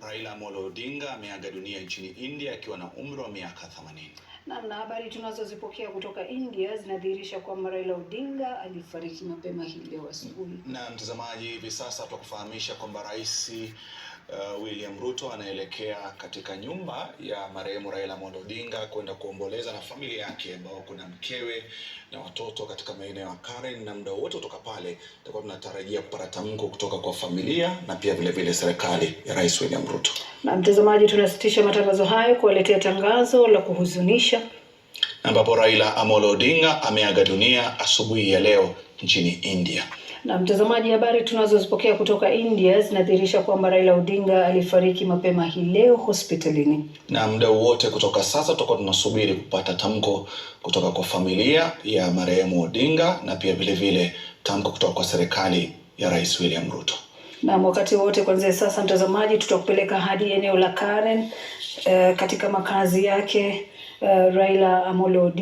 Raila Amolo Odinga ameaga dunia nchini India akiwa na umri wa miaka 80. Naam, na habari tunazozipokea kutoka India zinadhihirisha kwamba Raila Odinga alifariki mapema hii leo asubuhi. Na mtazamaji, hivi sasa tukufahamisha kwamba Rais William Ruto anaelekea katika nyumba ya marehemu Raila Amolo Odinga kwenda kuomboleza na familia yake ambao kuna mkewe na watoto katika maeneo ya Karen, na muda wote kutoka pale tutakuwa tunatarajia kupata tamko kutoka kwa familia na pia vile vile serikali ya Rais William Ruto. Na mtazamaji, tunasitisha matangazo hayo kuwaletea tangazo la kuhuzunisha ambapo Raila Amolo Odinga ameaga dunia asubuhi ya leo nchini India. Na mtazamaji, habari tunazozipokea kutoka India zinadhihirisha kwamba Raila Odinga alifariki mapema hii leo hospitalini. Na muda wote kutoka sasa tutakuwa tunasubiri kupata tamko kutoka kwa familia ya marehemu Odinga na pia vile vile tamko kutoka kwa serikali ya Rais William Ruto. Na wakati wote kuanzia sasa, mtazamaji, tutakupeleka hadi eneo la Karen, katika makazi yake Raila Amolo Odinga.